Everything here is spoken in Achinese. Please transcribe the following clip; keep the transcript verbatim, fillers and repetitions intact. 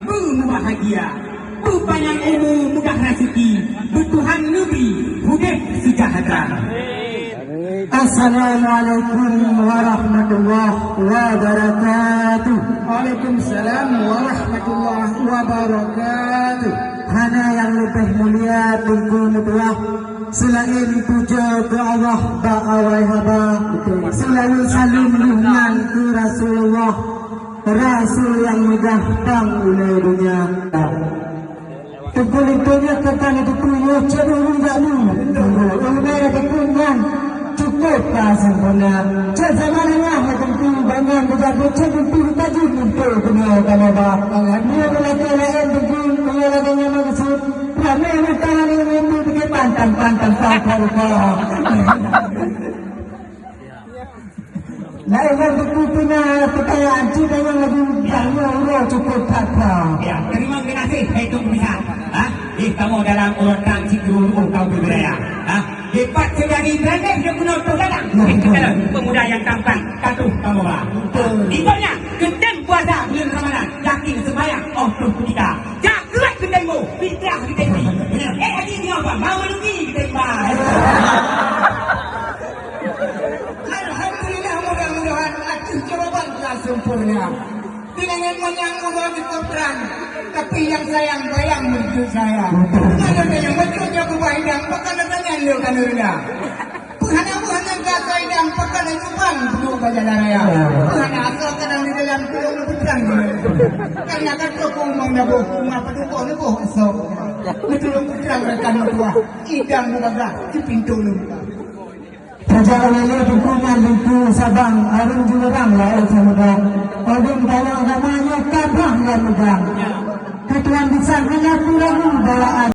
Beumubahgia, beupanyang umu, mudah raseuki, beutuhan neubri udép seujahteura. Assalamualaikum warahmatullahi wabarakatuh. Waalaikumsalam warahmatullahi wabarakatuh. Hana nyang leubeh mulia Teungku meutuah, seulaén pujoe keu Allah bak awai haba, seulalu saleuem lheueh nyan keu Rasulullah, Rasul nyang meugah bang ulée donya. Teungku linto nyoe ka ka neuteupeue nyoe cit ureueng jak lu. Ulée teungku nyan cukôp ka sempurna. Cit sama nengah ya teungku bangai beujabat cit teungku tajeuet linto keunoe ka maba. Nyoe meulakée laén teungku nyoe lagée nyan meukeusut. Ramé meutangan ilmu teungku pantang-pantang pantang. Laén ngon buku pina peukayaan cit nyang laju tanyoe uroe cukôp that-that. Ya, terima kasih, hai Tuan Pemisah. Ha? Di kamoe dalam urotan cit dua puluh tahun berbudaya. Ha? Di pat seujadi brandeh di gunong tu dalam. Ya, betul. Pemuda yang tampan, patuh kamoe ba. Betul. Ikutnya, keudéh puasa bulan Ramadan, yakin sembahyang, oh tu kita. Jak kuat keudéh mu, fitrah keudéh mu. Eh, lagi ni apa? Mau menuki keudéh mu. Alhamdulillah, mudah-mudahan ateueh jawaban ka sempurna. Bilangan manyang uroe dikeubran, tapi nyang sayang bayang meunjeuet saya. Kalau nyang meunjeuet nyoe keubah idang, pakon tanya lé ka neureuna. Peuhana-peuhana ka idang, pakon laju bang peuduek bajala raya. Peuhana asoe kadang di dalam tulông neubeutrang. Karena ka trok u umong naboh, uma padum boh neuboh asoe. Neutulông beutrang rakan meutuah, idang meugagah di pintoe neubuka. Saja ulée lé dukungan Teungku Sabang, areueng jurang laôt samudra. Odeueng taloe agama nyoe ka bah ngon muda.